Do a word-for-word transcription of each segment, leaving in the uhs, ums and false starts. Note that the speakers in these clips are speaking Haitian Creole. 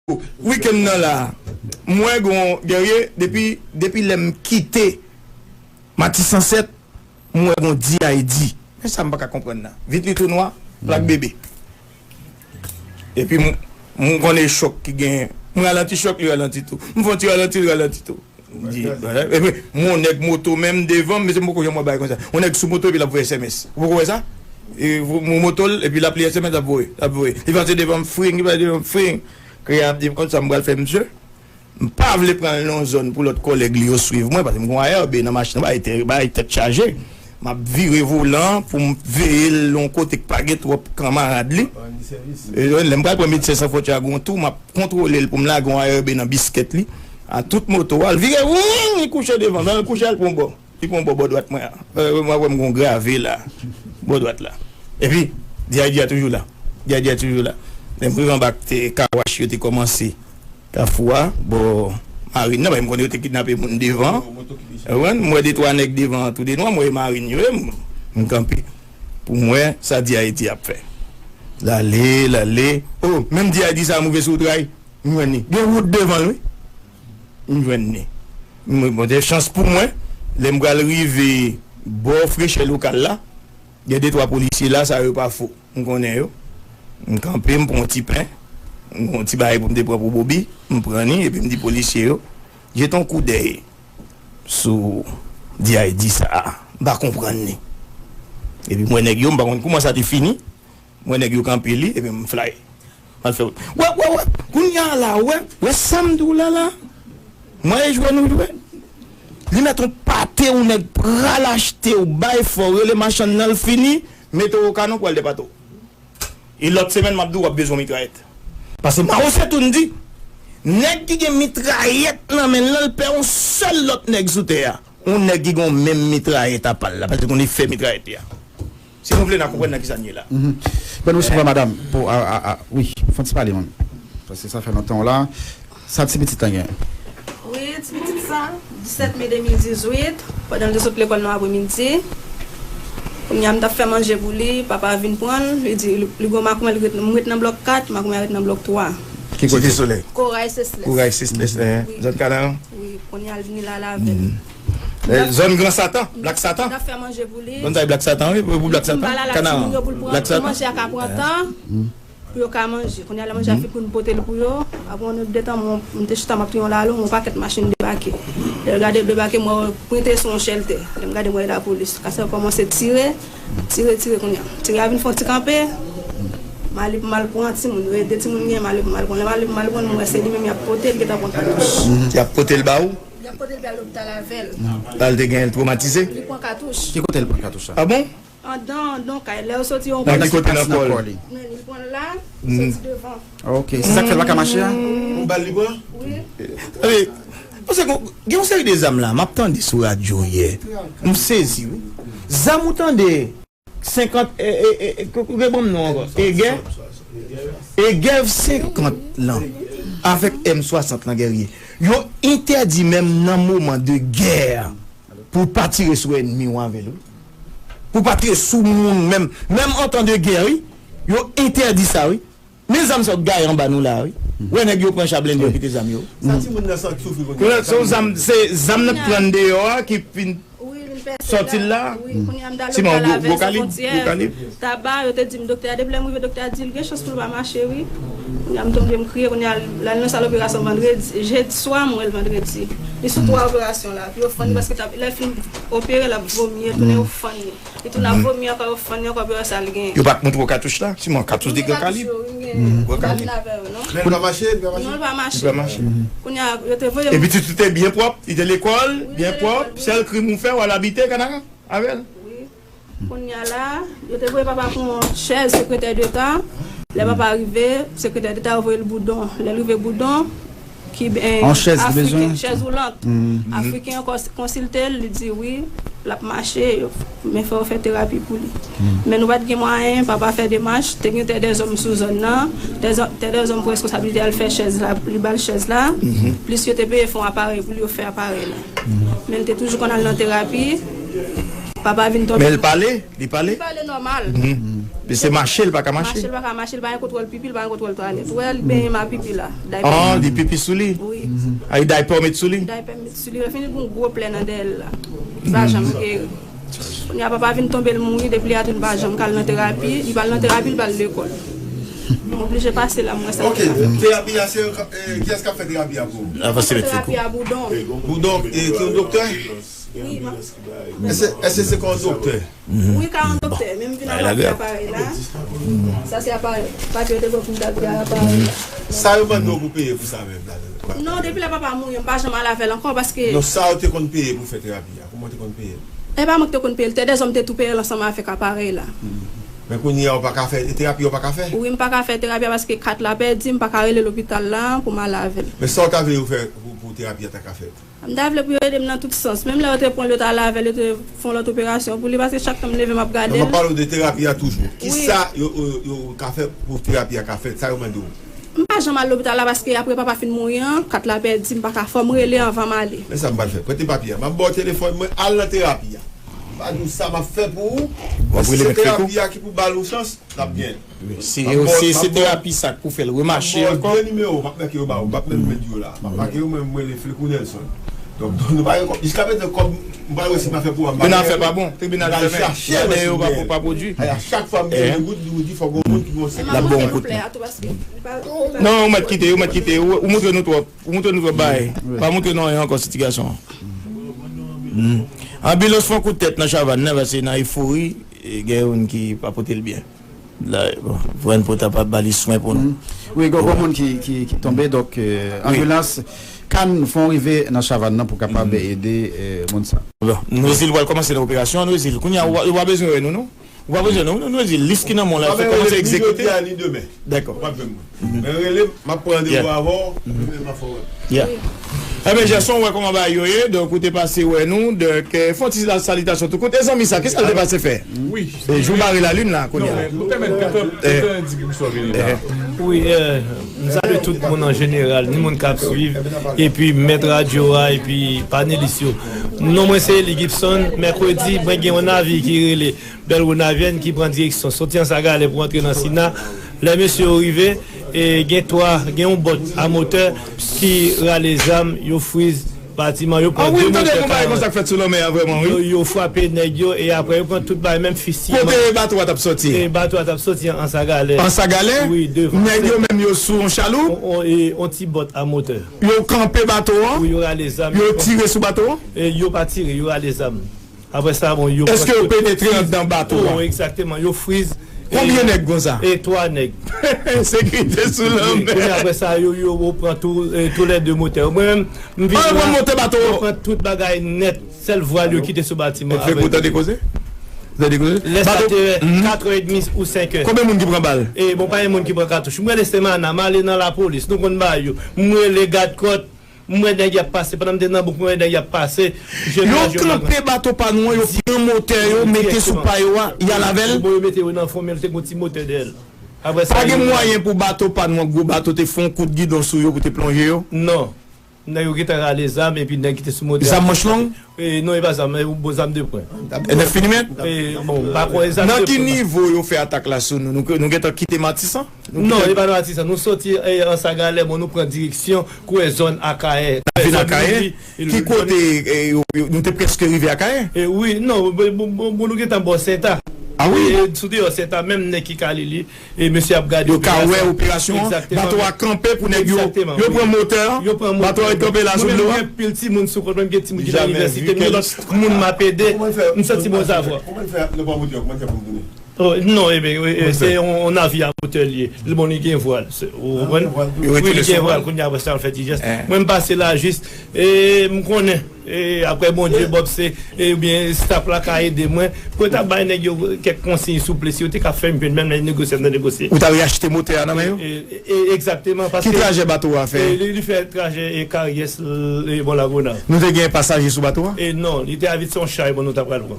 Wikenn nan la, mwen gon Guerrier, depi, depi lè m kite Matisan sèt, mwen gon D I D. Men sa m pa ka konprann nan. Vit li tou nwa, plak bebe. Epi m, m konnen chòk ki gen. M ralanti chòk, li ralanti tou. M fè yon ti ralanti, li ralanti tou. M di, epi m wè yon nèg moto menm devan m, mesye m poko janm wè bagay konsa. Yon nèg sou moto epi l ap voye S M S. Ou poko wè sa? E, yon moto l, epi l ap li S M S, l ap voye, l ap voye. Li pase devan m, fring, li pase devan m, fring. Kreyè ap di m konsa m pral fè misye. M pa vle pran l nan yon zòn pou lòt kòlèg li yo swiv mwen, paske m gon A R B nan machin nan, bay tè-, bay tèt chaje. M ap vire volan pou m veye l yon kote k pa gen twòp kanmarad li. E, lè m pral pran Medsen San Fwontyè a gon tou, m ap kontwole l pou m lage yon A R B nan biskèt li. A tout moto a, l vire, wing, li kouche devan, men l kouche al pran yon bò. Li pran bò, bò dwat mwen an. Mwen wè m gon grave la. Bò dwat la. Epi, D I D a toujou la. D I D a toujou la. Lè m rive anba te kawach yo te kòmanse. Kafou a, bò marin nan, paske m konnen yo te kidnape moun devan. Ou konprann? M wè de twa nèg devan an, tou de nwa, m wè marin yo, m, m kanpe. Pou m wè sa D I D ap fè. L ale, l ale. Oh, menm D I D sa a m rive sou wout ray. M jwenn li. Gen wout devan l, wi. M jwenn li. M, bon, te chans pou mwen, lè m pral rive bò frechè lokal la, gen de twa polisye la, sa yo pa fo. M konnen yo. M kanpe, m pran yon ti pen. M pran yon ti bagay pou m te pran pou Bobi. M pran li, epi m di polisye yo, jete yon koudèy sou D I D sa a. M pa konprann li. Epi m wè nèg yo, m pa konn kouman sa te fini. M wè nèg yo kanpe li, epi m fly. M al fè wout. Wè, wè, wè. Kounye a la, wè. Wè sa m di w la, la. Mwen e jwe nou jwe. Li mèt yon pate, yon nèg pral achte, w bay fò, rele machann nan, l fini, mete w o kanon, pral depate w. E lòt semèn, m ap di w, w ap bezwen mitrayèt. Paske Mao Setung di, nèg ki gen mitrayèt nan men l lan, l pè yon sèl lòt nèg sou tè a. Yon nèg ki gen menm mitrayèt apa l la, paske l konn efè mitrayèt li a. Si nou vle, n a konprann nan kisa n ye la. Ban nou resevwa madanm pou, a, a, a, wi, fè yon ti pale, man. Paske sa fè lontan w la. Sa ti pitit lan gen? Wi, ti pitit sa, disèt me de mil dizuit, pandan l te sot lekòl nan apremidi. Kounye a, m t ap fè manje pou li, papa vin pran l, li di, li, li gon makoumè, li ret, m ret nan blòk kat, makoumè a ret nan blòk twa. Ki kote? Site Solèy. Koray Sesles. Koray Sesles, eh. Wi. Zòn Kanaran? Wi, kounye a, l vini la, la avè l. Eh, zòn Gran Satan, Blak Satan. M t ap fè manje pou li. Zòn sa e Blak Satan, wi, pou Blak Satan. Li di m ba l al ak timoun yo pou l pran, pou manje a ka pran tan. Pou yo ka manje. Kounye a, lè manje a fin, pou n pote l pou yo, apre yon nòt de tan, mwen, m te chita, m ap touye yon lalon, yon pakèt machin debake. Lè l gade l debake, mwen prente sou yon chèltè. Lè m gade, mwen e lapolis. Kase yo kòmanse tire, tire, tire kounye a. Tire a vin fè yon ti kanpe. M ale pou m al pran timoun yo. E de timoun m gen, m ale pou m al pran. Lè m ale pou m al pran, mwen wè se li menm y ap pote, l gentan pran katouch. Y ap pote l ba ou? Y ap pote l ba lopital avè l. L te gen twomatize? Li pran katouch. Ki kote l pran katouch la? Ah bon? Andan, andan kay. Lè yo soti yon... Nan ki kote nan kò l? Men li pran la, li soti devan. Ok, se sa k fè l pa ka mache a? Yon bal li pran? Wi. Tande, paske gen, gen yon seri de zam la, m ap tande sou radyo yè. M sezi, wi. Zam ou tande, senkant, e, e, e, e, ke, ke, ban m non ankò. Egè? Egè senkant lan, avèk M swasant lan, Guerrier. Yo entèdi menm nan moman de gè pou w pa tire sou ènmi w avè l, wi. Pou w pa tire sou moun menm. Menm an tan de gè, wi. Yo entèdi sa, wi. Men zam sa yo gaye anba nou la, wi. Wè nèg yo pran cha blende yo kite zam yo. Sa timoun nan sa k soufri kounye a. Kounye a, se yon zam, se zam nan k pran deyò a ki vin sòti l la. Wi, kounye a m t al lopital avè l sou fwontyè. Taba, yo te di m doktè a, depi lè m rive doktè a di l gen chans pou l pa mache, wi. Kounye a m tonbe m kriye, kounye a l al nan sal operasyon vandredi, jedi swa, m wè l vandredi. Li sou twa operasyon la, pou yo fann li, paske lè l fin opere, l ap vomi, yo tounen yo fann li. Li tounen ap vomi ankò, yo fann li ankò pou yo wè sa l gen. Yo pa t montre w katouch la? Siman katouch de gran kalib. Gran kalib. Men l pa mache, li pa mache? Non, li pa mache. Li pa mache. Kounye a, yo te voye m. Epi pitit ou te byen pwòp, li te lekòl, byen pwòp, sèl krim ou fè, w al abite Kanaran avè l. Wi. Kounye a la, yo te voye papa pou yon chèz sekretè deta. Lè papa rive, sekretè deta yo voye l Boudon. Lè l rive Boudon, Kiben, yon chèz li bezwen? Afriken, chèz woulant. Afriken an kons-, konsilte l, li di wi, l ap mache, yo, men fò yo fè terapi pou li. Men nou pa t gen mwayen, papa fè demach, te gen Terre des Hommes sou zòn nan, Terre des Hommes, Terre des Hommes pran reskonsablite al fè chèz la, li ba l chèz la, plis yo te peye fè yon aparèy pou li, yo fè aparèy la. Men l te toujou konn al nan terapi, papa vin tonbe. Men l pale? Li pale? Li pale nòmal. Se mache, l pa ka mache. Mache, l pa ka mache, l pa gen kontwòl pipi, l pa gen kontwòl twalèt. Ou wè, l benyen m ak pipi la. Daypè. Ah, li pipi sou li? Wi. Ay, daypè w met sou li? Daypè m met sou li. Lè fini, gon gwo plè nan dèyè l la. Li pa janm geri. Kounye a papa vin tonbe, l mouri, depi lè a tou li pa janm ka al nan terapi, li pa al nan terapi, li pa al lekòl. M oblije pase la, m wè sa. Ok, terapi a se, eh, kiyès k ap fè terapi a pou ou? Avanse met fè kou. Terapi a Boudon. Boudon, eh, ki yon doktè? Wi, ma- Èske, èske se kon yon doktè? Wi, ka yon doktè, men m vin avèk aparèy la. Sa se aparèy, papye yo te ba w pou m t al fè aparèy la. Sa yo mande w pou peye pou sa menm la? Non, depi lè papa mouri, m pa janm al avè l ankò paske. Non, sa yo te konn peye pou fè terapi a? Kòman w te konn peye l? E pa mwen ki te konn peye l, te dèzòm te tou peye l ansanm avèk aparèy la. Men kounye a, w pa ka fè terapi, w pa ka fè? Wi, m pa ka fè terapi a paske kat la pèdi, m pa ka rele lopital la pou m al avè l. Men sa w ta vle yo fè pou, pou terapi a ta ka fèt? M ta vle pou yo ede m nan tout sans. Menm lè yo te pran l, yo t al avè l, yo te fè yon lòt operasyon pou li, paske chak tan m leve, m ap gade l. Non, m ap pale w de terapi a toujou. Wi. Kisa yo, yo, yo ka fè pou terapi a ka fèt? Sa yo mande w? M pa janm al lopital la paske apre papa fin mouri an, kat la pèdi, m pa ka, fò m rele anvan m ale. Men sa m pral fè. Prete papye a. M ap ba w telefòn mwen, al nan terapi a. M pa di w sa m ap fè pou ou. Men si se terapi a ki pou ba l yon chans, l ap gen. Wi, si, si se terapi sa k pou fè l remache ankò. M ap ba w de nimewo, m ap make yo ba ou, m p ap menm met yo la. M ap make yo, mwen, mwen rele Flekou Nelson. Donk, nou pa gen kòb. Jiskaprezan, kòb, m pa wè si m a fè pwogram. Tribinal fè pa bon, tribinal fèmen. Gade yo pa, pa pwodui. A chak fwa m gen yon goud, nou di fòk gen yon moun ki gon sèk. L ap ba w yon kout men. Non, ou mèt kite, ou mèt kite, ou, ou montre nou twòp, ou montre nou twòp bagay. Pa montre nou anyen ankò sou ti gason an. Anbilans fè yon kout tèt nan Chavàn nan, paske nan efori, gen youn ki pa pote l byen. La, bon, Vrenn Pota pa ba li swen pou nou. Wi, gon, gon moun ki, ki, ki tonbe, donk, eh, anbilans, Can fè yon rive nan Chavàn nan pou kapab ede, eh, moun sa. Bon, Nwezil pral kòmanse nan operasyon, Nwezil. Kounye a, ou, ou pa bezwen wè nou, non? Ou pa bezwen, non? Nwezil, lis ki nan men w la, fè kòmanse egzekite. Dakò. W ap jwenn mwen. Men rele m, m ap pran randevou avè w, men m ap fè w wè. Ebyen, Gerson, ou wè kòman bagay yo ye, donk ou te pase wè nou, donk, eh, fè yon ti salitasyon tou kout. E zanmi sa, kisa l te pase fè? Wi. E jou bare lalin la, kounye a. Non, men, pèmèt, pèmèt, pèmèt di ki sa vini la. Wi, eh, m salye tout moun an jeneral, ni moun k ap swiv, epi mèt radyo a, epi panelis yo. Non mwen se Eli Gibson. Mèkredi, mwen gen yon navi ki rele Belle Ronavienne ki pran direksyon soti Anse à Galets pou antre nan Sina. Lè mesye yo rive, e gen twa, gen yon bòt a motè ki rale zam, yo friz batiman, yo pran de motè. Ah wi, m tande yon bagay konsa k fèt sou lanmè a vrèman, wi. Yo, yo frape nèg yo, e apre yo pran tout bagay, menm fistiman. Kote bato a t ap soti? E bato a t ap soti an Anse à Galets. Anse à Galets? Wi, devan. Nèg yo menm yo sou yon chaloup? On, on, e, on ti bòt a motè. Yo kanpe bato an? Wi, yo rale zam. Yo tire sou bato an? E yo pa tire, yo rale zam. Apre sa, bon, yo pran tout. Èske yo penetre anndan bato a? Wi, egzakteman. Yo friz. Konbyen nèg konsa? E twa nèg. Sekirite sou lanmè. Wi, kounye a, apre sa, yo, yo, yo pran tou, e, tou lè de motè yo. Mwen menm, m vin la, yo pran tout bagay nèt. Sèl vwal yo kite sou batiman avèk. Fè pou tande koze? Tande koze? Lè sa te katrè edmi ou senk è. Konbyen moun ki pran bal? E, bon, pa gen moun ki pran katouch. Mwen rele Semana, m ale nan lapolis. Nou konn bagay yo. M rele gad kòt. M wè nèg y ap pase, pandan m te nan bouk, mwen wè nèg y ap pase. Yo kanpe bato pa nou an, yo pran motè yo, mete sou pa yo a, y al avè l. Bon, yo mete yo nan fon, men te gon ti motè dèyè l. Apre sa, pa gen mwayen pou bato pa nou an, gwo bato, te fè yon kout gidon sou yo pou te plonje yo? Non. Nèg yo gentan rale zam, epi nèg ki te sou motè a. Zam manch long? E, non, e pa zam, e, bon, zam de pwen. E nèf milimèt? E, bon, m pa kwè e zam de pwen. Nan ki nivo yo fè atak la sou nou? Nou, nou gentan kite Matisan? Non, e pa nan Matisan. Nou soti, e, Anse à Galets, bon, nou pran direksyon kwè zòn Akayè. N ap vin Akayè? Ki kote, e, yo, yo, nou te prèske rive Akayè? E, wi, non, bon, bon, bon, bon, nou gentan bò Senta. Ah wi? E, sou deyò Senta, menm nèg ki ka li li, e mesye ap gade. Yo ka wè operasyon an, bato a kanpe pou nèg yo, yo pran motè an, bato a kanpe la sou dlo a. Mwen menm gen pil timoun sou kont mwen, gen timoun ki nan inivèsite, men lòt moun m ap ede, m santi bon zavwa. Kòman l fè nan pran motè an? Kòman l fè pou l tounen? Oh, non, e ben, e, e, se yon, yon navi a motè l ye. Li, bon, li gen vwal. Se, ou konprann? Wi, li gen vwal. Kounye a, apre sa, l fè ti jès. Mwen, m pase la jis, e, m konnen, e, apre Bondye, Bob, se, e, oubyen staff la ka ede mwen. Pou yo ta bay nèg yo kèk konsiy, souple, si yo te ka fè m jwenn menm lè negosye, m te negosye. Ou ta reachte motè a nan men yo? E, e, e, egzakteman, paske. Ki trajè bato a fè? E, li, li fè trajè, e, Karyès, e, bon, Lagonav. Nou te gen pasaje sou bato a? E non, li te avit se yon chay, bon, nou ta pral pran.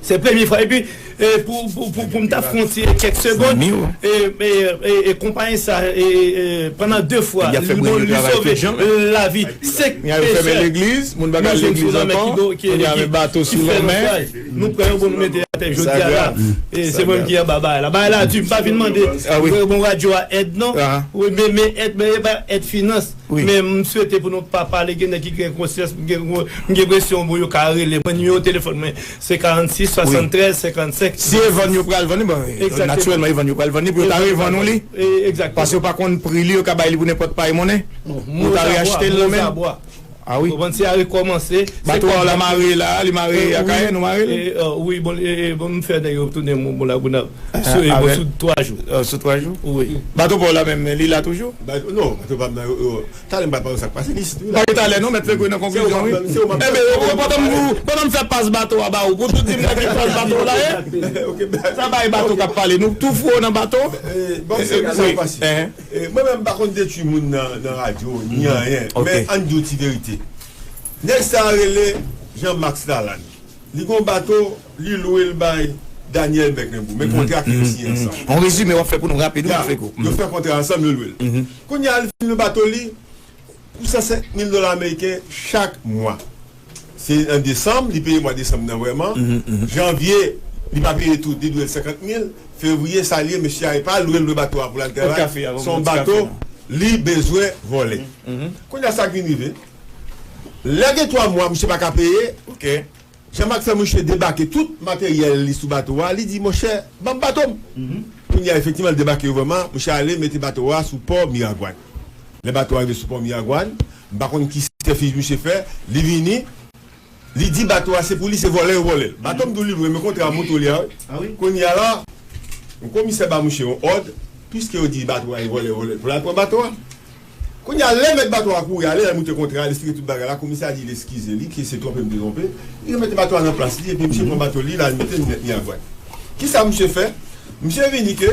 Se premye fwa. Epi, e, pou, pou, pou, pou m ta fè yon ti kèk segonn, e, e, e, e konpayi sa, e, e, e, pandan de fwa, li, bon, li sove lavi senk pechè. Yo fèmen legliz, moun pa ka al legliz ankò. Kounye a, men bato sou lanmè. Nou pran yo, bon, nou mete Jodi a la, e, se mwen ki anba bagay la. Bagay la di, m pa vin mande, ah, wi, bon, radyo a èd non. Ah. Wi, men, men èd, men e pa èd finans. Wi. Men m swete pou nou pa pale, gen nèg ki gen konsyans, m gen, m gen presyon, bon, yo ka rele. Mwen, nimewo telefòn mwen, se karannsis, swasanntrèz, senkannsenk. Si e vann yo pral vann li, bon, e, natirèlman, e vann yo pral vann li, pou yo ta revann nou li. E, egzakteman. Paske yo pa konn pri li, yo ka bay li pou nenpòt pay monnen. Pou yo ta reachte l nan men. Ah wi. Ou konprann, se a rekòmanse. Bato a la mare la, li mare Akayè, nou mare l. E, e, wi, bon, e, e, bon, m fè nèg yo tounen bon, bon Lagonav. Sou, e, bon, sou twa jou. Sou twa jou? Wi. Bato pa w la menm, li la toujou? Non, bato pa m nan, yo, yo, talè m pa pale sa k pase, li isit, wi, la. Pa gen talè non, mèt fè kwe nan konklizyon, wi. Enben, pandan m, pandan m fè pas bato a ba ou, pou tout di m nèg ki pas bato la, e? Sa bay bato k ap pale, nou tou fou nan bato. Bon, se sa k pase. E, mwen menm, m pa konn detwi moun nan, nan radyo, ni anyen. Men, ann di w ti verite. Nèg sa a rele Jean Max Lalanne. Li gon bato, li lwe l bay Daniel Bekenbourg. Men kontra ke yo siyen ansanm. On rezime w ap fè pou nou rapid, wi, Feko. Yo fè kontra ansanm, yo lwe l. Kounye a, li fin lwe bato li pou san senk mil dola ameriken chak mwa. Se an desanm, li peye mwa desanm nan vrèman. Janvye, li pa peye tout, li dwe l senkant mil. Fevriye, sa l ye, mesye a, e pa lwe, lwe bato a pou l al travay. Se yon bato, li bezwen vòlè. Kounye a, sa k vin rive. Lè gen twa mwa, misye pa ka peye. Jean Max fè misye debake tout materyèl li sou bato a. Li di, monchè, ban m bato m. Kounye a, efektivman, l debake yo vrèman. Misye ale mete bato a sou pò Miragwàn. Lè bato a rive sou pò Miragwàn, m pa konn ki sitèfij misye fè, li vini, li di bato a se pou li, se vòlè yo vòlè l. Bato m di w li lwe, men kontra a montre w li a, wi. Kounye a la, yon komisè ba misye yon òd, piske yo di bato a e vòlè yo vòlè l, pou l al pran bato a. Kounye a, lè mèt bato a kouri ale, lè l montre kontra a, l esplike tout bagay la, komisè a di l eskize li, ke se twonpe m te twonpe. Li remete bato a nan plas li, epi misye pran bato li, l al mete l nèt Miragwàn. Kisa misye fè? Misye vini ke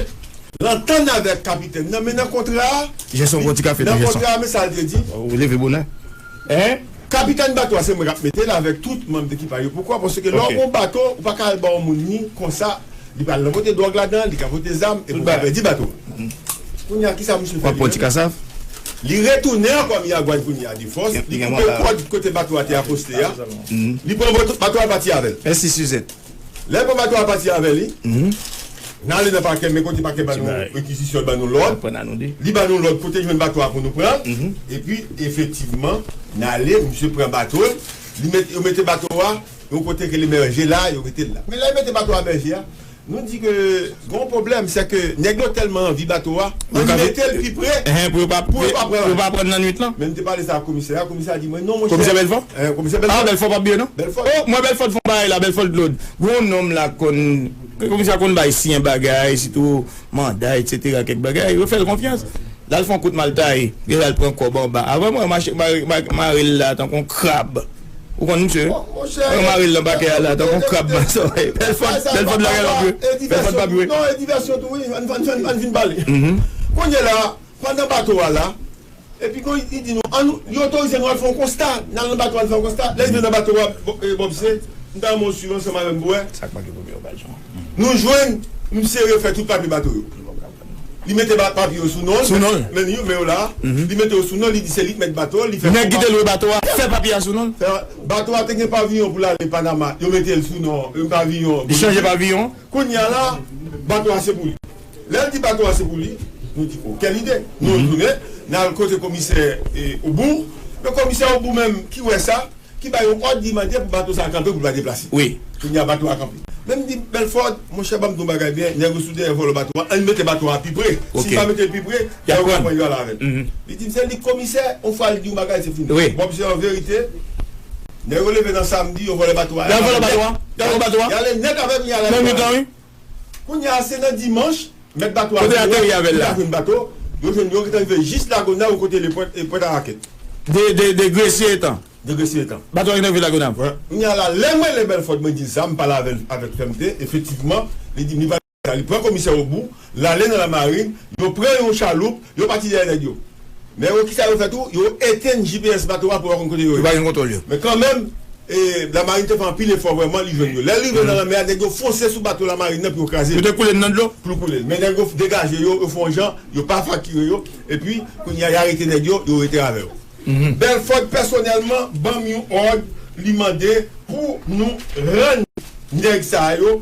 l antann avèk kapitèn nan, men nan kontra a, nan kontra a, men sa l te di. Ou leve bonè. Kapitèn bato a, se mwen k ap mete l avèk tout manm ekipaj yo. Poukwa? Paske lè w gen yon bato, ou pa ka al ba yon moun li konsa, li pral nan pote dwòg ladan, li ka pote zam, epi ou ka pèdi bato a. Kounye a, kisa misye fè? Li retounen ankò Miragwàn kounye a de fòs, li koupe kòd kote bato a te aposte a, li pran bato a pati avè l. Lè l pran bato a pati avè li, n ale nan pakè, men kote pakè ban nou rekizisyon, ban nou lòd. Li ban nou lòd kote jwenn bato a pou nou pran l. Epi, efektivman, n ale, misye pran bato l, li met, yo mete bato a yon kote ke li mèje la, yo rete l la. Men lè yo mete bato a mèje a, nou di ke gon pwoblèm, se ke nèg yo tèlman anvi bato a, yo mete l pi pre pou yo pa pran l nan nwit lan. Men m te pale sa ak komisè a, komisè a di mwen, non, monchè. Komisè Bèlfò? Komisè Bèlfò. Ah, Bèlfò p ap byen, non? Bèlfò. Oh, mwen Bèlfò t fè yon bagay la, Bèlfò t lòd. Gon nonm la konn, komisè a konn bay siyen bagay, sitou manda, etsetera, kèk bagay, yo fè l konfyans. L al fè yon kout maltaye, li al pran kòb anba. Avan mwen mache, mare, mare, mare l la tankou yon krab. Ou konn misye? Mwen mare l nan pakè a la tankou yon krab mason. Bèlfò, Bèlfò lagè l ap jwe. Bèlfò p ap jwe. Non, e divèsyon tou, wi. Ann, ann, ann, ann vin pale. Kounye la, pandan bato a la, epi kon li di nou, ann, li otorize nou al fè yon konsta. N al nan bato a, al fè yon konsta. Lè li vin nan bato a, Bob, e, Bob se, m ta renmen w swiv ansanm avè m pou wè. Sa k manke pou m yo, Valjean? Nou jwenn misye refè tout papye bato yo. Li mete papye yo sou non l. Sou non l. Men yo, men yo la. Li mete yo sou non l, li di se li k mèt bato a, li fè. Nèg ki te lwe bato a fè papye a sou non l. Bato a te gen paviyon pou l ale Panama, yo mete l sou non, yon paviyon. Li chanje paviyon. Kounye a la, bato a se pou li. Lè l di bato a se pou li, nou di, o, kèl ide. Nou retounen, n al kote komisè, e, Obou. Men komisè Obou menm ki wè sa, ki bay yon òd, li mande pou bato sa a kanpe, pou l pa deplase. Wi. Kounye a, bato a kanpe. Men m di, Bèlfò, monchè, ban m di w yon bagay byen, nèg yo sou dèyè vòlò bato a, ann mete bato a pi pre. Si n pa mete l pi pre, nèg yo ka pran yo al avè l. Li di m, se li k komisè, yon fwa li di yon bagay, se fini. Bon, misye, an verite, nèg yo leve nan samdi, yo vòlè bato a. Y al vòlè bato a? Y al vòlè bato a? Y ale nèt avè l, y ale avè l. Nan nwit lan, wi. Kounye a, se nan dimanch, mèt bato a vini, li pa jwenn bato, yo jwenn yo gentan rive jis Lagonav, kote le Pwent, e, Pwent a Rakèt. De, de, de Gresye etan. De Gresye etan. Bato a gentan rive Lagonav. Wi. Kounye a la, lè mwen rele Bèlfò, mwen di l sa, m pale avè l avèk fèmte, efektivman, li di m li pral, li pran komisè Obou, l ale nan Lamarin, yo pran yon chaloup, yo pati dèyè nèg yo. Men yo, kisa yo fè tou? Yo etenn G P S bato a pou yo pa konn kote yo ye. Yo pa gen kontwòl yo. Men kanmenm, e, Lamarin te fè anpil efò vrèman, li jwenn yo. Lè l rive nan lanmè a, nèg yo fonse sou bato Lamarin nan pou yo kraze l. Yo te koule l nan dlo? Pou l koule l. Men nèg yo degaje yo, yo fè yon jan, yo pa fakire yo. Epi, kounye a, y arete nèg yo, yo rete avè yo. Bèlfò pèsonèlman ban m yon òd, li mande pou nou rann nèg sa yo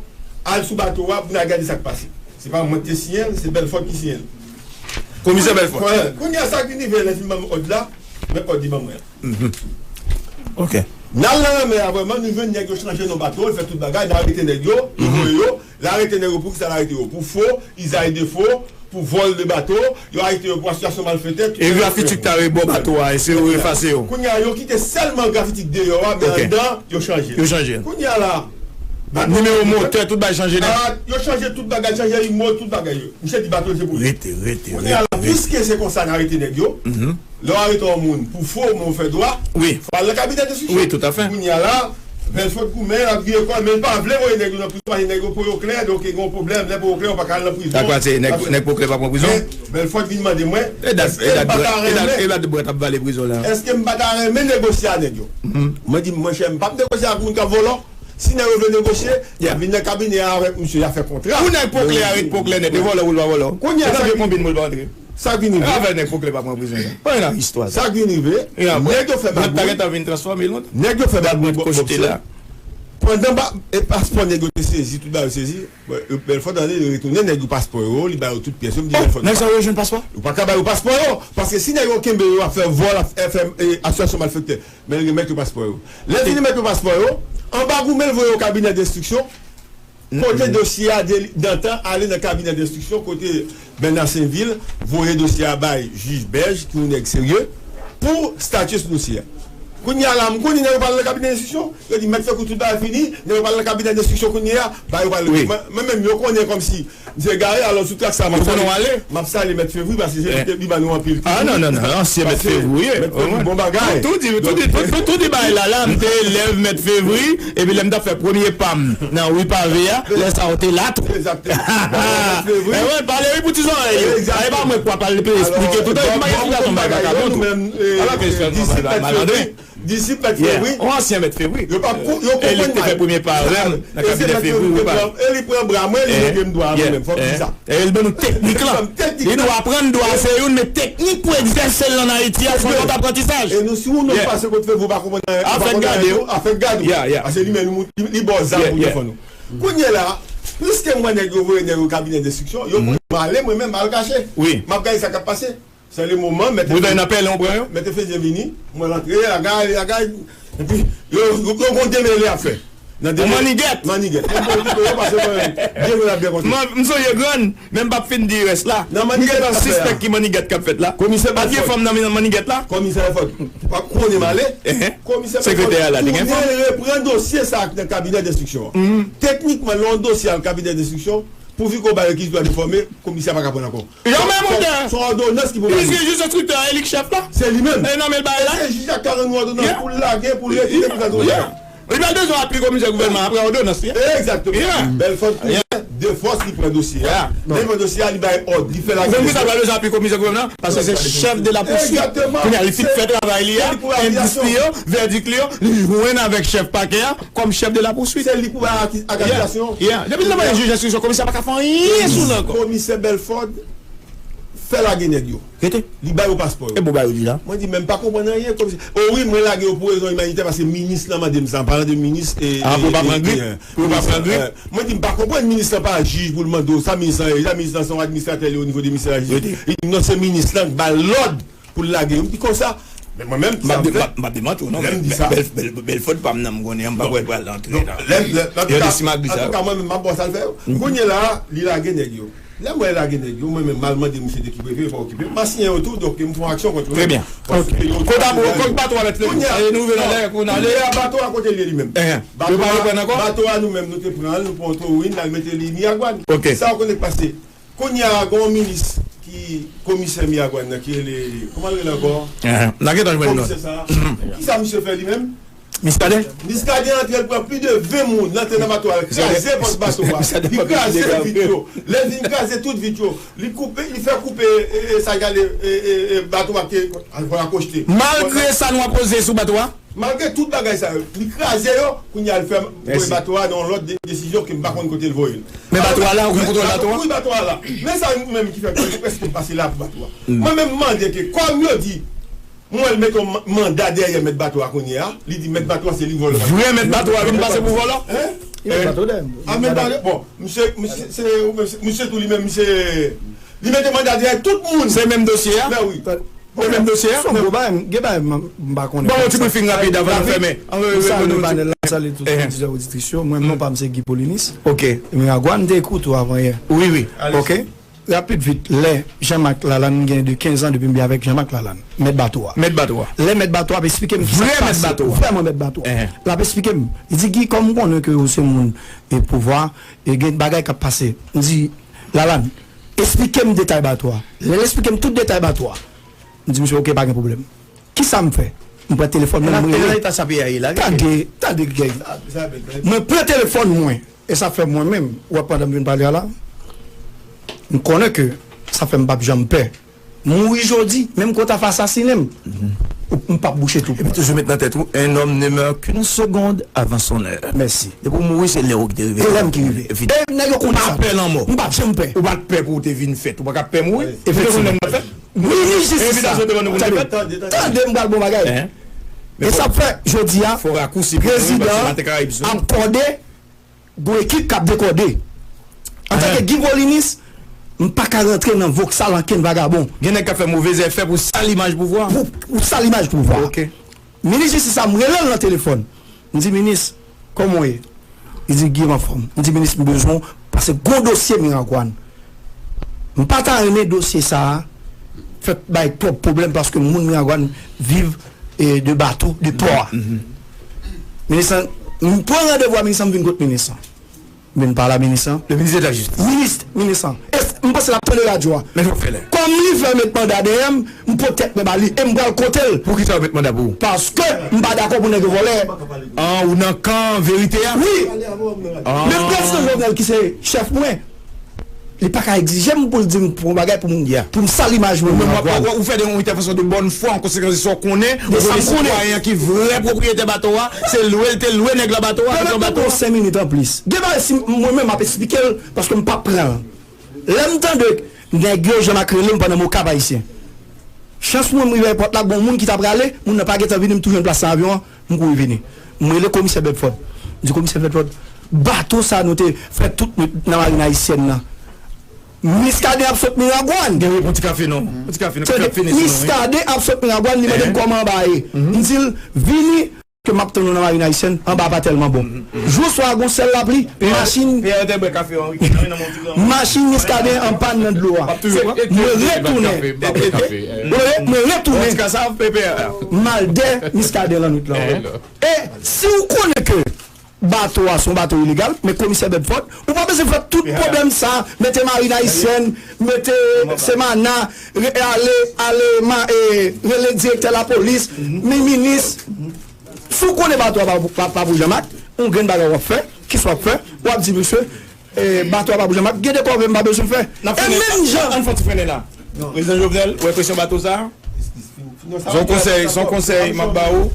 al sou bato a pou n al gade sa k pase. Se pa mwen ki te siyen l, se Bèlfòd ki siyen l. Komisè Bèlfòd. Kounye a, sa k vin rive, lè l fin ban m òd la, men òd li ban mwen an. Ok. N al nan lanmè a vrèman, nou jwenn nèg yo chanje non bato, yo fè tout bagay, n arete nèg yo, yo voye yo, l arete nèg yo pou kisa l arete yo? Pou fo, izaj de fo, pou vòl de bato, yo arete yo pou asosyasyon malfetè. E grafiti k ta rebò bato a, èske yo efase yo? Kounye a, yo kite sèlman grafiti k deyò a, men anndan, yo chanje. Yo chanje. Kounye a la, nimewo motè, tout bagay chanje nèt. Yo chanje tout bagay, chanje imo, tout bagay yo. Misye di bato se pou li. Rete, rete, rete. Kounye a la, piske se konsa n arete nèg yo, lè w arete yon moun pou fo, men w fè dwa, fò al nan kabinè de enstriksyon. Wi, toutafè. Kounye a la, Bèlfòd goumen, l ap vire kò l, men l pa vle voye nèg yo nan prizon, paske nèg yo po yo klè, donk gen yon pwoblèm, lè po yo klè, yo pa ka al nan prizon. Sa k pase, nèg, nèg po klè pa pran prizon? Men Bèlfòd vin mande mwen, èske m pa ta renmen, èske m pa ta renmen negosye a nèg yo? Mwen di, monchè, m p ap negosye ak moun k ap vòlò. Si nèg yo vle negosye, y ap vin nan kabinè a avèk misye, y ap fè kontra. Pou nèg po klè a ret po klè nèt, e vòlò pou l pa vòlò. Kounye a, sa vye konbyen moun pa antre. Sa k vin rive. Avè nèg po klè pa pran prizon. Pran nan istwa sa. Sa k vin rive. E apre, nèg yo fè magouy. Nèg ta gentan vin transfòme lontan. Nèg yo fè magouy bò kote la. Pandan ba, e paspò nèg yo te sezi, tout bagay yo sezi. Bèlfòd ale, li retounen, nèg yo paspò yo, li ba yo tout pyès yo, m di Bèlfòd. Nèg sa yo jwenn paspò? Yo pa ka ba yo paspò yo, paske si nèg yo kenbe yo ap fè vòl, ap fè, e, asosyasyon malfektè, men l remèt yo paspò yo. Lè l fin remèt yo paspò yo, anba goumen l voye yo kabinè de enstriksyon, kote dosye a, dantan ale nan kabinè de enstriksyon, kote Bèna Senvil voye dosye a bay jij Bèj, ki yon nèg serye, pou statye sou dosye a. Kounye a la, m konnen nèg yo pral nan kabinè de enstriksyon, yo di mèt Fekou tout bagay fini, nèg yo pral nan kabinè de enstriksyon kounye a, ba yo pral. Mwen menm, yo konnen kòmsi m se egare, alò sou trak sa, m ap salye, m ap salye mèt Fevri, paske se li ki te, li ban nou anpil. Ah, non, non, non, ansyen mèt Fevri, wi. Mèt Fevri, bon bagay. Tou di, tou di, tou, tou, tou di bagay la, la, m te elèv mèt Fevri, epi lè m t ap fè premye pa m nan ri pave a, lè sa yo te la tou. Egzakteman. Mèt Fevri. E wi, pale wi pou ti zòrèy yo. Egzakteman. E pa mwen k pral esplike tout, e pa esplike yon bagay la, non, tou. Ala ke se yon bagay malandren. Disip mèt Fevri. Yon ansyen mèt Fevri. Yo pa kou, yo konprann mal. E li te fè premye pa avè m nan kabinè Fevri, wi, pa. E li pran bra mwen, li mete m dwa mwen menm, fòk m di sa. E li ban nou teknik lan. Li nou aprann dwa se youn, men teknik pou egzèse l ann Ayiti a, se yon lòt aprantisaj. E nou, si nou pase kot Fevri, ou pa konprann anyen, ou pa konn anyen tou, afè gade w. Paske li menm, li, li ba w zam pou defann ou. Kounye la, piske m wè nèg yo voye nèg yo kabinè de enstriksyon, yo voye m ale, mwen menm, m al kache. M ap gade sa k ap pase. Se le moman, mèt Bouda nan pèlen, ou pran yo? Mèt Efezyen vini, mwen rantre, lagay, lagay. Epi, yo, yo, yo gon demele ap fè. Nan demele. Mannigèt. Mannigèt. Mwen pa okipe yo, paske mwen, Dye vle ap byen kontre. M sonje grann, men m p ap fin di rès la. M gentan sispèk ki mannigèt k ap fèt la. Komisè Bèlfòd. Pa t gen fanm nan mannigèt la? Komisè Bèlfòd. Pa konnen m ale. Komisè Bèlfòd tounen repran dosye sa nan kabinè de enstriksyon an. Teknikman, lè yon dosye al kabinè de enstriksyon, pou Vico ba yo rekizitwa de fòme, komisè a pa ka pran l ankò. Yon menm odè. Se yon òdonans ki pou bay li. Piske jij enstriktè a, e li k chèf la. Se li menm. E nonmen l bay la. E se jij la ki ka rann yon òdonans pou l lage, pou l retire, pou sa tou. Li pa bezwen apui komisè gouvènman an, pran òdonans li. Egzakteman. Bèlfòd kounye a, de fòs li pran dosye a. Lè li pran dosye a, li bay òd, li fè lage. Ou konn kisa l pa bezwen apui komisè gouvènman an? Paske se chèf de la pouswit. Egzakteman. Kounye a, li fin fè travay li a, endistri yo, vèdik li yo, li jwenn avèk chèf pakè a, kòm chèf de la pouswit. Se li pou bay akizasyon. Depi l nan men jij enstriksyon, komisè pa ka fè anyen sou l ankò. Komisè Bèlfòd fè lage nèg yo. Rete. Li ba yo paspò yo. E bon, ba yo di la. Mwen di, men m pa konprann anyen, komisè. O wi, mwen lage yo pou rezon imanitè, paske minis lan mande m sa, an palan de minis e. Ah, pou yo pa pran grip? Pou yo pa pran grip? Mwen di, m pa konprann minis lan pa jij pou l mande w sa, minis lan ye, sa minis lan se yon administratè li o nivo de ministè lajistis. Li di, non, se minis lan k ba l lòd pou l lage yo. M di konsa, men mwen menm, kisa m fè? M p ap demanti w, non, men Bèlfòd pa m nan, m konnen, m pa kwè l pral antre nan. Antouka, mwen menm, m ap wè sa l fè yo. Kounye la, li lage nèg yo. Lè m wè l lage nèg yo, mwen menm, m al mande misye de ki prive, pa okipe m. M pa siyen yo tou, donk m fè yon aksyon kont yo. Trè byen. Kot bato a mèt Fevri? Kounye a, nou rive nan lè pou n ale. Kounye a, bato a kote l ye li menm? Bato a, nou menm, nou te pran l, nou pran otorin, n al mete li Miragwàn. Sa w konnen k pase? Kounye a, gen yon minis ki komisè Miragwàn nan, ki rele, kòman l rele ankò? N a gentan jwenn non. Komisè sa a. Kisa misye fè li menm? Miskaden? Miskaden antre, l pran plis de ven moun, l antre nan bato a, l kraze pòt bato a. Li kraze vit yo. Lè l fin kraze tout vit yo, li koupe, li fè koupe, e, e, sa k rele, e, e, e, bato a te, al fè akoste. Malgre sa nou ap koze sou bato a? Malgre tout bagay sa yo, li kraze yo, kounye a l fè voye bato a nan yon lòt de-, desizyon ke m pa konn kote l voye l. Men bato a la, ou gen kontwòl bato a? Wi, bato a la. Men sa menm ki fè ke prèske pase la pou bato a. Mwen menm m mande ke, kòm yo di, mwen l mete yon ma-, manda dèyè mèt bato a kounye a, li di mèt bato a se li k vòlò bato a. Vrè mèt bato a vin pase pou vòlò? Hein? Li met bato dèyè m. Ah, men pale, bon, misye, misye, se, misye tou li menm, misye, li mete manda dèyè tout moun. Se menm dosye a? Men wi. Se menm dosye a? Son gwo bagay, gen bagay m, m pa konnen. Bon, yon ti briefing rapid avan nou fèmen. Ann, ann, ann, ann, ann, ann, salye tout oditè, oditris yo. Mwen, non pa m se Guy Polinis. Ok. Miragwàn, m te ekri w tou avan yè. Wi, wi. Ok. Rapid vit, lè Jean-Marc Lalanne, m gen de kenz an depi m byen avèk Jean-Marc Lalanne, mèt bato a. Mèt bato a. Lè mèt bato a ap esplike m kisa k pase. Vrè mèt bato a. Vrèman mèt bato a. L ap esplike m. Li di, Guy, kòm m konnen ke ou se moun e pouvwa, e gen bagay k ap pase. M di, Lalanne, esplike m detay bato a. Lè l esplike m tout detay bato a, m di, misye, ok, pa gen pwoblèm. Kisa m fè? M pran telefòn mwen, m rele. Tande, tande, Guy. Mwen pran telefòn mwen, e sa fè mwen menm, w ap pandan m vin pale a la, m konnen ke sa fè m p ap janm pè. Mouri jodi, menm ke w ta fè asasinen m, m p ap bouche twou. Epi toujou met nan tèt ou, un homme ne meurt qu'une seconde avant son heure. Mèsi. Depi w mouri, se lè w ki te rive. E lè m ki rive. E nèg yo konnen sa. Pa pè lanmò. M p ap janm pè. Ou pa t pè pou w te vin fèt. Ou pa ka pè mouri. Efektivman. Minis jistis la. Tande, tande, m pral bon bagay. E sa fè, jodi a, prezidan ap kòde, gon ekip k ap dekòde. Antanke Guy Polinis, m pa ka rantre nan voksal ankenn vagabon. Gen nèg k ap fè move zèfè pou sal imaj pouvwa. Pou, pou sal imaj pouvwa. Ok. Minis jistis la, m rele l nan telefòn. M di, Minis, kòman w ye? Li di, Guy, m anfòm. M di, Minis, m bezwen w, paske gon dosye Miragwàn. M pa ta renmen dosye sa a fè bay twòp pwoblèm, paske moun Miragwàn viv, e, de bato, de pò a. Minis lan, m pran randevou a minis lan, m vin kot minis lan. M vin pale a minis lan. Le ministre de la Justice. Minis, minis lan. E s-, m panse l ap tande radyo a. Men fòk fè lè. Kòm li fè met manda dèyè m, m pot tèt mwen ba li e m pral kote l. Poukisa yo met manda pou ou? Paske m pa dakò pou nèg yo vòlè. An, ou nan kan verite a? Wi. An. Menm prezidan Jovenel ki se chèf mwen, li pa ka egzije m pou l di m pou yon bagay pou m, pou m sal imaj mwen. Ou menm, w ap, w ap, ou fè de yon entèvansyon de bòn fwa, an konsekans de sa w konnen, ou konnen sitwayen an ki vrè pwopriyetè bato a, se lwe l te lwe nèg la bato a, avèk yon bato a. Pèmèt mwen pran senk minit anplis. Gen bagay si mwen menm m ap esplike l, paske m p ap pran l. Lè m tande nèg yo, Jean-Marc rele m pandan m Okap Ayisyen. Chans mwen, m rive ayewopò la, gon moun ki t ap prale, moun nan pa gentan vini, m tou jwenn plas nan avyon an, m kouri vini. M rele komisè Bedford. M di, Komisè Bedford, bato sa nou te fè tout nwit nan marin ayisyèn nan. Miskaden ap sot Miragwàn. Gen wi, pran ti kafe non. Pran ti kafe non. Tande, Miskaden ap sot Miragwàn, li mande m kòman anba a ye. M di l, vini, ke m ap tann ou nan marin ayisyèn, anba a pa tèlman bon. Jou swa gon sèl lapli, machin, machin Miskaden an pàn nan dlo a. Mwen retounen. Wi, mwen retounen. M al dè Miskaden lannwit lan. E si w konnen ke bato a se yon bato ilegal, men komisè Bedford, ou pa bezwen fè tout pwoblèm sa, mete marin ayisyèn, mete Semana, re-, ale, ale, ma-, e, rele direktè lapolis, mi-, minis. Si w konnen bato a pa, pa, pa pou Jean-Marc, yon grenn bagay w ap fè, kisa w ap fè, w ap di, mesye, e, bato a pa pou Jean-Marc, gen de kòve m pa bezwen fè. E menm jan. Ann fè yon ti frennen la. Prezidan Jovenel, ou wè kesyon bato sa a? Se yon konsèy, se yon konsèy m ap ba ou.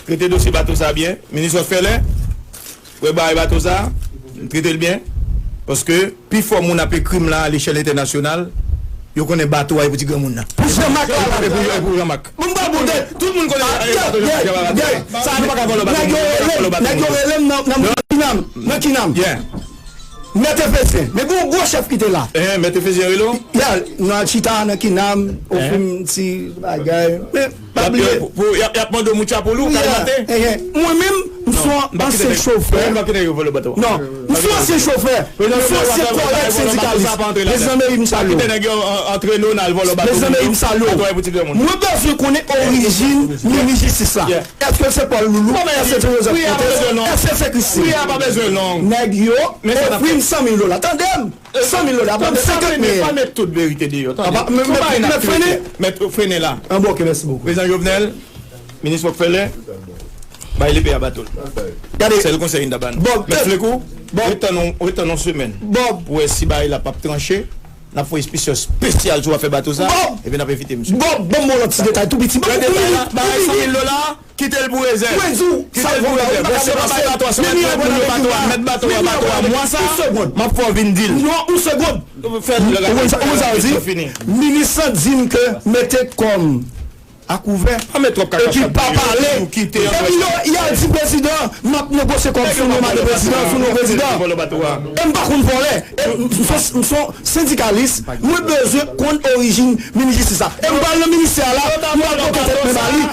Trete dosye bato sa a byen. Minis Rockefeller, wè bagay bato sa a, trete l byen. Paske pifò moun ap ekri m la alechèl entènasyonal, yo konnen bato a e pou ti granmoun nan. Pou Jean-Marc la. E pou, e pou Jean-Marc. Bon, m pral pote. Tout moun konnen e bato Jean-Marc. Sa a nou pa ka vòlò bato. Nèg yo rele m, nèg yo rele m nan, nan, nan Kinam. Nan Kinam. Mèt Efezyen. Men gon gwo chèf ki te la. Eh, Mèt Efezyen rele w? Ya, nou al chita nan Kinam, ofri m ti bagay. Men, pa bliye. Y ap, y ap mande w moutcha pou li, w ka mande. Mwen menm, m se yon ansyen chofè. Non, m se yon ansyen chofè. M se yon ansyen kòlèg sendikalis. Prezidan Meri, m salye w. Prezidan Meri, m salye w. Mwen bezwen konnen orijin minis jistis la. Èske l se Paul Loulou? Èske l se Joseph Protez? Èske l se Christine? Nèg yo ofri m san mil dola. Tande m! San mil dola, ban m senkant mil. Pa met tout verite deyò, tande. Mèt frennen. Mèt frennen la. An bon, ok, mèsi bokou. Prezidan Jovenel, minis Rockefeller, bay lepe a bato l. Gade. Sèl konsèy n ta ba nou. Mèt Flekou, ret tann yon, ret tann yon semèn. Pou wè si bagay la p ap tranche, n ap fè yon espesyal sou afè bato sa, epi n ap envite misye. Bon, bon, bon, lòt ti detay tou piti. Lòt detay la, bagay san mil dola. Kite l pou rezèv. Mwen di w, kite l pou rezèv. Bon, se pa bay bato a, se pa bay moun yo bato a, mèt bato a, bato a. Mwa sa, m ap fè w vin di l. Non, yon segond. Fè l. Ou konn sa, ou konn sa yo di? Minis lan di m ke mete kò m a kouvè, epi pa pale. Epi yo, y al di prezidan, m ap negosye kòb sou non mande prezidan, sou non prezidan. E m pa konn vòlè. E m, m se yon, m se yon sendikalis, mwen bezwen konn orijin minis jistis la. E m pral nan ministè a la, m pral pote tèt mwen ba li.